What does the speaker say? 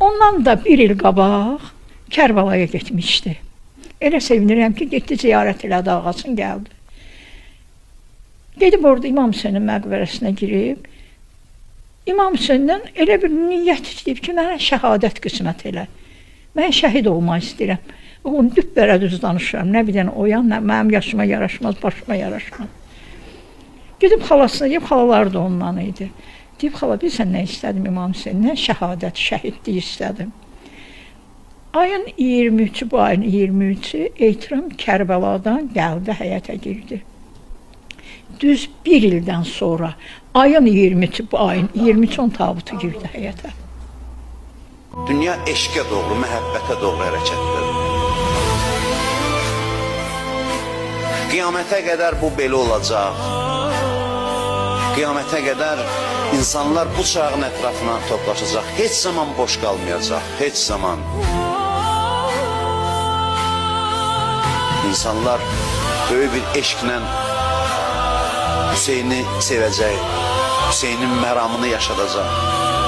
Ondan da bir il qabaq Kərbəlaya getmişdi. Elə sevinirəm ki, getdi ziyarət elədi ağasını, gəldi. Gedib orada İmam Hüseynin məqbərəsinə girib, İmam Hüseyndən elə bir niyyət istəyib ki, mənə şəhadət qismət elə. Mən şəhid olmaq istəyirəm. Oğlum, düpbərə düz danışıram. Nə bir dənə oyan, nə mənim yaşıma yaraşmaz, başıma yaraşmaz. Gedib xalasına deyib, xalaları da ondan idi. Deyib, xala, bilirsən nə istədim İmam Hüseyndən? Şəhadət, şəhidlik istədim. Ayın 23-ü, bu ayın 23-ü Eytram Kərbəladan gəldi, həyətə girdi. Düz bir ildən sonra ayın 23-ü, bu ayın 23 on tabutu girdi həyətə. Dünya eşqə doğru, məhəbbətə doğru hərəkətdədir. Qiyamətə qədər bu belə olacaq. Qiyamətə qədər insanlar bu çağın ətrafına toplaşacaq. Heç zaman boş qalmayacaq, heç zaman. İnsanlar böyük bir eşqlə Hüseyni sevəcək, Hüseynin məramını yaşadacaq.